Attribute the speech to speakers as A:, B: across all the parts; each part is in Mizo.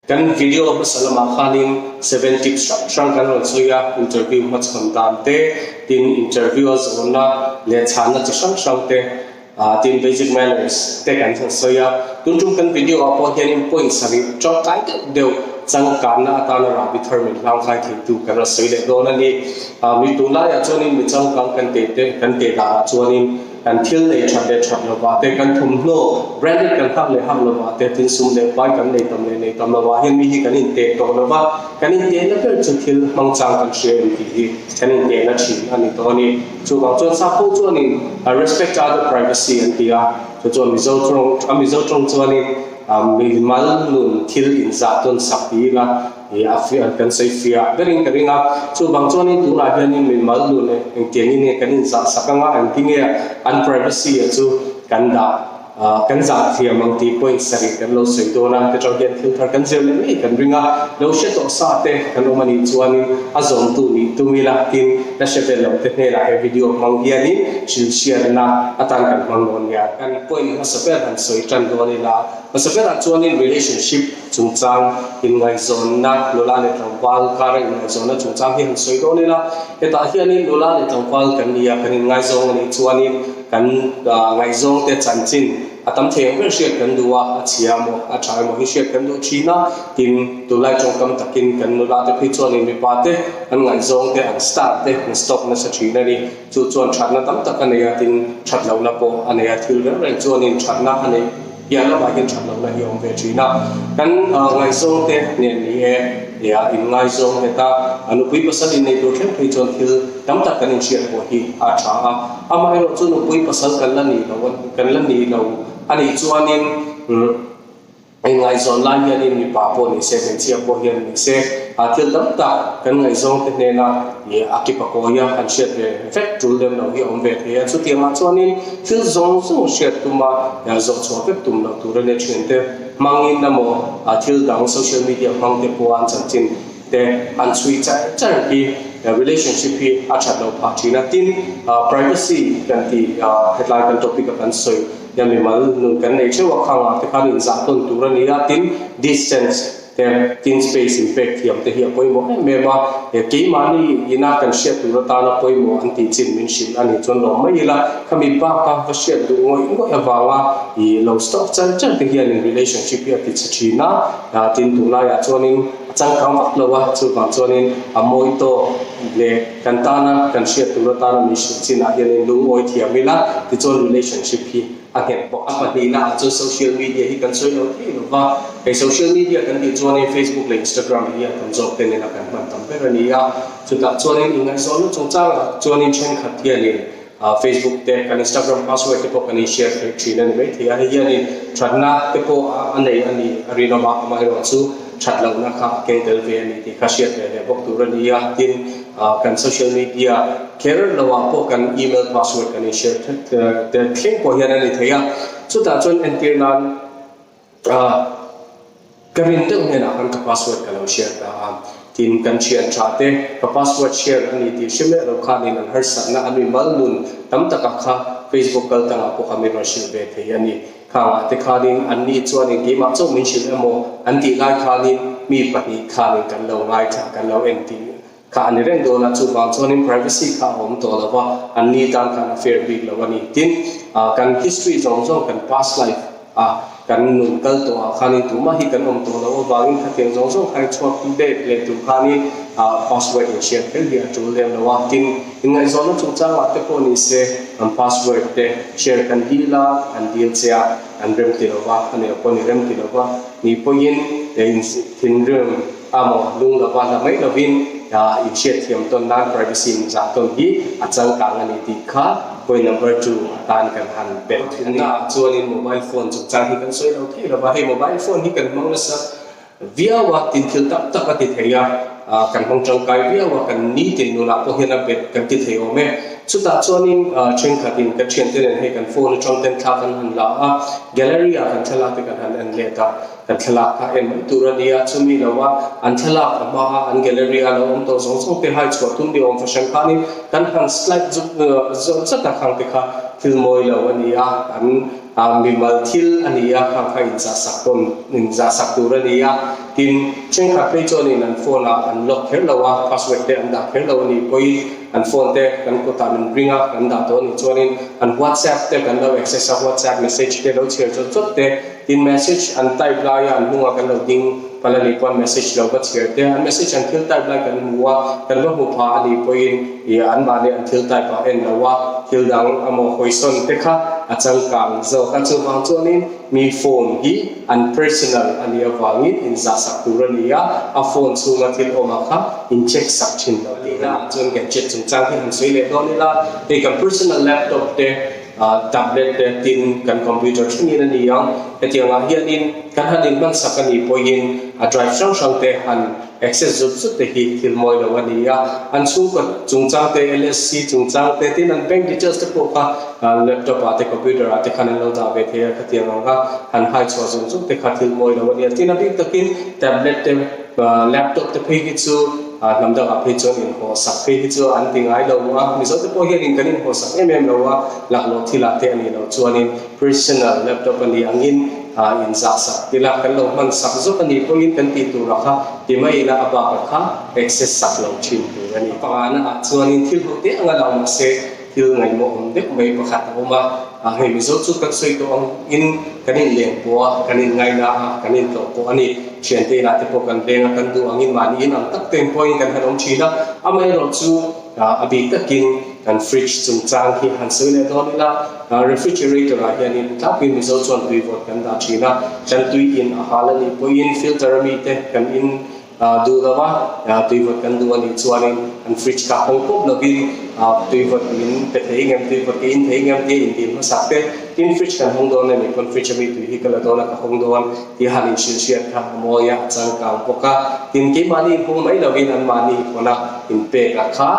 A: Kan video hmasa lamah khanin seven tips hrang hrang kan rawn sawi a, interview hmachhawn dan te, tin interview a zawhna leh chhanna chi hrang hrang te, tin basic manners te kan han sawi a. Tun tum kan video ah pawh hianin point sarih tangkai deuh deuh changkanna atana rahbi thar min hlangkai theitu kan rawn sawi leh dawn a ni. Mi tunlaiah chuanin mi changkang kan teh te kan teh danah chuanin, Kan thil nei that leh that lovah te, kan thawmhnaw branded kan hak leh hak lovah te, tin sum leh pai kan nei tam leh nei tam lovah hian mi hi kan inteh tawh lova, kan intehna ber chu thil hmangchang kan hria em tih hi kan intehna thin a ni tawh a ni. Chuvang chuan Sapho chuanin respect other privacy an ti a, chu chuan Mizo tawng a Mizo tawng chuanin mimal nun thil inzah tawn sak ti ila, Ih a fiah kan sawi fiah berin ka ring a, chuvang chuanin tunah hianin min mal nun e, engtiangin nge kan inzah sak anga, engtinge an privacy a chu kan dah kan zah thiam ang tih point sarih kan lo sawi dawn a, hetiang hian thil thar kan zir leh ngei kan ring a, lo hre tawh sa te kan awm a nih chuanin a zawmtu nih tum ila tin la hre vel lo te hnenah he video hmang hianin hrilhhriatna atan kan hmang dawn nia. Kan point hmasa ber han sawi tan dawn ila, hmasa berah chuanin relationship Chungchang inngaihzawnna, nula leh tlangval kara inngaihzawnna chungchang hi han sawi dawn ila, hetah hianin nula leh tlangval kan ni a, kan inngaizawng a nih chuanin kan ngaihzawngte chanchin a tam thei ang ber hriat kan duh a, a chhia emaw a tha emaw hi hriat kan duh thin a, tin tunlai tawngkam takin kan nula te phei chuanin mipa te an ngaihzawngte an star te an stalk nasa thin a ni. Chu chuan thatna tam tak a nei a, tin that lohna pawh a nei a, thil reng reng chuanin thatna a neih piah lamah hian that lohna hi a awm ve thin a. Kan ngaihzawng te nen ni e, nia inngaizawng heta a nupui pasal innei tur thleng phei chuan thil tam tak kan inhriat pawh hi a tha a. Amaherawh chu nupui pasal kan la ni lo kan la ni lo a nih chuanin Hei ngaihzawn lai hianin mipa pawh ni se, hmeichhia pawh hian ni se, thil tam tak kan ngaihzawngte hnena a ki pakawia han hriat ve vek tul lem lo hi a awm ve thei a. Chutiangah chuanin thil zawng zawng hriat tuma zawh chhuah vek tum loh tur a nia thiante hmangin emaw thil dang social media hmangte pawha an chanchin te an chhui char char hi relationship hi a that loh phah thin a. Tin, privacy kan tih hetlai kan topic a kan sawi Hian mimal nun kan nei theuh a, khangah te khan inzah tawn tur a ni a, tin distance te, tin space inpek thiam te hi a pawimawh em em a, he keimahni ina kan hriat tur atana pawimawh an tih chin min hrilh a nih chuan lawm mai ila, khami baka va hriat duh ngawih ngawih avanga i lo stop char char te hianin relationship hi a ti chhe thin a, tin tunlaiah chuanin a changkang vak lo a, chuvang chuanin a mawi tawk leh Kan tana kan hriat tur atana min hrilh chinah hianin lungawi thiam ila, tichuan relationship hi a nghet bawk. A pahnihna ah chuan social media hi kan sawi lo thei lo va, hei social media kan tih chuanin Facebook leh Instagram hi a tam zawk te nena kan hman tam ber a ni a, chutah chuanin inngaihzawnna chungchangah chuanin thenkhat hianin Facebook te kan Instagram password te pawh kan in share theih thin a ni maithei a, hei hianin thatna te pawh a nei a nih a rinawm a, amaherawh chu that lohna kha a keng tel ve a ni tih kha hriat ve leh bawk tur a ni a, tin kan social media kher loah pawh kan email password kan in share thleng pawh hian a ni thei a, chutah chuan entir nan Ka rin deuh hnenah khan ka password ka lo share ta a, tin kan thian tha te ka password share a ni tih hre miah lo khanin an harsatna an mimal nun tam takah kha Facebook kal tangah pawh kha min rawn hrilh ve thei a ni. Khangah te khanin an ni chuanin keimah chauh min hrilh emaw an tih lai khanin mi pahnih khanin kan lo ngaithla kan lo en tih kha a ni reng dawn a, chuvang chuanin privacy kha a awm tawh lo va, an ni tan khan a fair bik lo a ni. Tin, kan history zawng zawng kan past life a kan nun kal tawh ah khanin tumah hi kan awm tawh loh avangin khatiang zawng zawng kha chhuak let leh tur khanin password in hriat kher hi a tul lem lo a. Tin, inngaihzawnna chungchangah te pawh ni se an password te share kan dil a, an dil che a, an rem ti lo va, a ni lo pawh ni rem ti lo va, ni pawhin thinrim A maw lung lova la mai lovin inhriat thiam tawn nan privacy in zah tawn hi a changkang a ni tih kha point number two atan kan han belh thung a ni. Naah chuanin mobile phone chungchang hi kan sawi lo thei lova, hei mobile phone hi kan hmang nasa viau a, tin thil tak tak a ti thei a, kan hmang tangkai viau a, kan nitin nunah pawh hian a bet kan ti thei awm e. Chutah chuanin thenkhatin kan thiante nen hei kan phone atang ten thla kan han la a, gallery ah kan thlalak te kan han en let a, Kan thlalak kha en mai tur a nia, chumi loa an thlalak a hmaa an gallery a lo awm tawh zawng zawng te hai chhuah tum ni awm fahran khanin kan han slide zuk zawk zat a khang te kha thil mawi lo a ni a, an mimal thil a ni a, khang kha inzah sak tawn inzah sak tur a ni a. Tin, thenkhat phei chuanin an phone ah an lock kher lo a, password te an dah kher lo a nih pawhin an phone te kan kutah min ring a, kan dah tawh a nih chuanin an WhatsApp te kan lo access a, WhatsApp message te lo chhiar chawt chawt te, tin message an type laia an hnungah kan lo ding palh a nih pawn message lo va chhiar te, an message an thil type lai kan hmu a, kan va hmu pha a nih pawhin ih anmahni an thil type ah en lo a, thil dang emaw hawisawn te kha a changkang zawk a, chuvang chuanin Mi phone hi an personal a nih avangin inzah sak tur a ni a, a phone chhunga thil awmah kha in check sak thin lo tih a. Chuan gadget chungchang hi han sawi leh dawn ila, hei kan personal laptop te, tablet te tin kan computer thlengin a ni ang. Hetiangah hianin kan han inhman sak a nih pawhin a drive hrang hrang te han access zut zut te hi thil mawi lo a ni a. An chhungkaw chungchang te, LSC chungchang te tin an bank details te pawh kha Laptop ah te computer ah te khan an lo dah ve thei a, khatiang ang kha han hai chhuah zung zung te kha thil mawi lo a nia. Tin a bik takin tablet te laptop te phei hi chu hnam dangah phei chuan inhaw sak phei hi chu an ti ngai lo a, Mizo te pawh hianin kan inhaw sak em em lo a, laklawh thilah te a nih loh chuanin personal laptop a nih angin inzah sak ila kan lo hman sak zawk a nih pawhin kan tih turah kha ti mai ila a bakah kha access sak lo thin tur a ni. Pangana ah chuanin thil ho te anga lang mahse Thil ngaihmawh awm deuh mai pakhat a awm a, hei Mizo chu kan sawi tawh ang in kan in leng pawh a, kan in ngaina a, kan in tlawh pawh a ni. Thiante inah te pawh kan leng a, kan duh angin mahni in ang tak te pawhin kan han awm thin a. Amaherawh chu a bik takin kan fridge chungchang hi han sawi leh dawn ila, refrigerator ah hianin tlangpuiin Mizo chuan tui vawt kan dah thin a, kan tui in a hal a nih pawhin filter a mite kan in Duh lo a, tuivawt kan duh a nih chuanin an fridge kha hawng pawp lovin tuivawt min pe thei ngem, tuivawt ka in thei ngem tia indil hmasak te, tin fridge kan hawng dawn a nih pawn fridge ami tui hi ka la dawn a ka hawng dawn tia han inhrilh hriat kha a mawi a, a changkang bawk a, tin keimahni inhawng mai lovin anmahni hawn a inpek a kha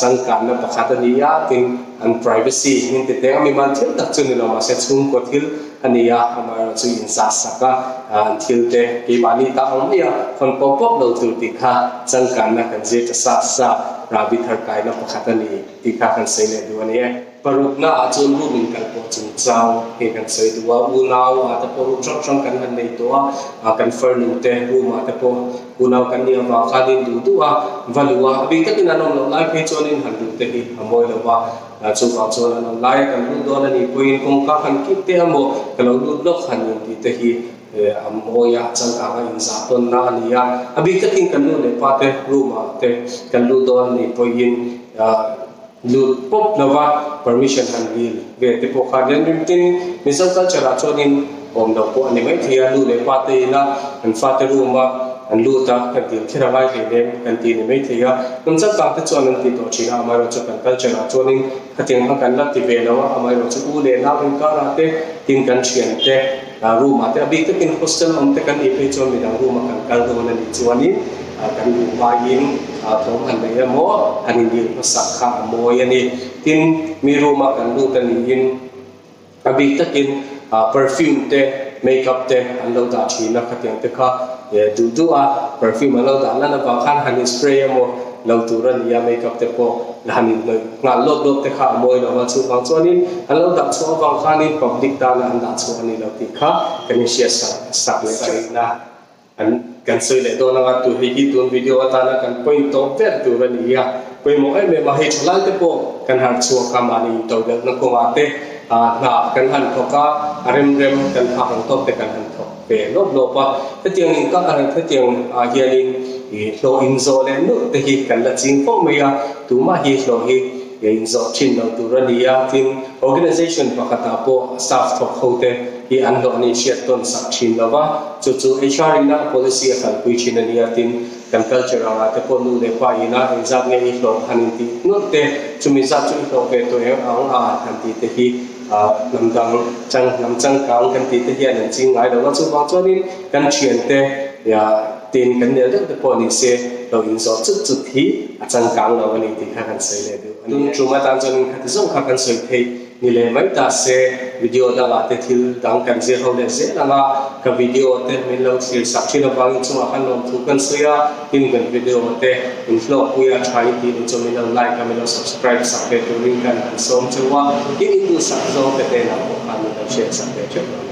A: changkanna pakhat a ni a, tin an privacy in ti teng a, mimal thil tak chu ni lo mahse chhungkaw thil A ni a, amaherawh chu inzah sak a, an thil te keimahni ta ang mai a, hawn pawp pawp lo tur tih kha changkanna kan zir ta sa sa, rahbi thar kaina pakhat a ni tih kha kan sawi leh duh a ni e. Parukna ah chuan room in kal pawh chungchang hi kan sawi duh a, unau ah te pawh room hrang hrang kan han nei tawh a, kan farnu te room ah te pawh unau kan nih avang khanin duh duh a va luh a, a bik takin an awm loh lai phei chuanin han luh te hi a mawi lo va. Chuvang chuan an awm laia kan lut dawn a nih pawhin kawngka han kip teh a maw, ka lo lut lawk han in tih te hi a mawi a, changkang a inzah tawnna a ni a. A bik takin kan nu leh pa te room ah te kan lut dawn a nih pawhin lut pawp lova permission han dil ve te pawh khan hian rimtin Mizo culture ah chuanin Awm loh pawh a ni maithei a, nu leh pa te ina an fate room a an lut a, kan dil kher a ngai hlei nem kan ti ni maithei a, hnam changkang te chuan an ti tawh thin a, amaherawhchu kan culture ah chuanin khatiang kha kan la ti ve lo a, amaherawhchu u leh nau inkarah te tin kan thian te room ah te a bik takin hostel awm te kan nih phei chuan midang room a kan kal dawn a nih chuanin kan luh hmain thawm han nei emaw han indil hmasak kha a mawi a ni. Tin, mi room a kan lut a niin. A bik takin perfume te, makeup te an lo dah thin a, khatiang te kha duh duh a, perfume an lo dah lan avang khan han in spray emaw lo tur a ni a, makeup te pawh han in hnawih nghal lawp lawp te kha a mawi lo a, chuvang chuanin an lo dah chhuah avang khanin public tana an dah chhuah a ni lo tih kha kan inhriat sak leh thin a. An kan sawi leh dawn anga tu hei hi tun video atana kan point tawp ber tur a ni a, pawimawh em em a, hei thalai te pawh kan harh chhuak a, mahni intoh delhna kawngah te hna kan han thawk a, a rem rem kan phak ang tawp te kan han thawk ve lawp lawp a, hetiang in ka hetiang ah hianin ih hlawh inzawh leh nulh te hi kan la ching fo mai a, tumah hi hlawh hi inzawh thin lo tur a ni a, tin organization pakhatah pawh staff thawk ho te hi an hlawh an inhriat tawn sak thin lo va, chu chu HR ina policy a kalpui thin a nia tin kan culture angah te pawh nu leh pa ina engzat nge i hlawh han intih nawlh te, chumi zat chu i hlawh ve tawh eng ang a han tih te hi hnam dang chang hnam changkang kan tih te hian an ching ngai lo va, chuvang chuanin kan thiante tin kan nel deuh te pawh ni se lo inzawh chut chut hi a changkang lo a ni tih kha kan sawi leh duh a ni. Tun tum atan chuanin khati zawng kha kan sawi theih. Ni leh mai ta se, video dangah te thil dang kan zir ho leh zel ang a, ka video te min lo thlir sak thin avangin chungah khan lawmthu kan sawi a, tin kan video te in hlawkpui a tha in tih ni chu min lo like a, min lo subscribe sak ve turin kan han sawm cheu a, tin in duhsak zawng te hnenah pawh khan min lo share sak ve theuh ang.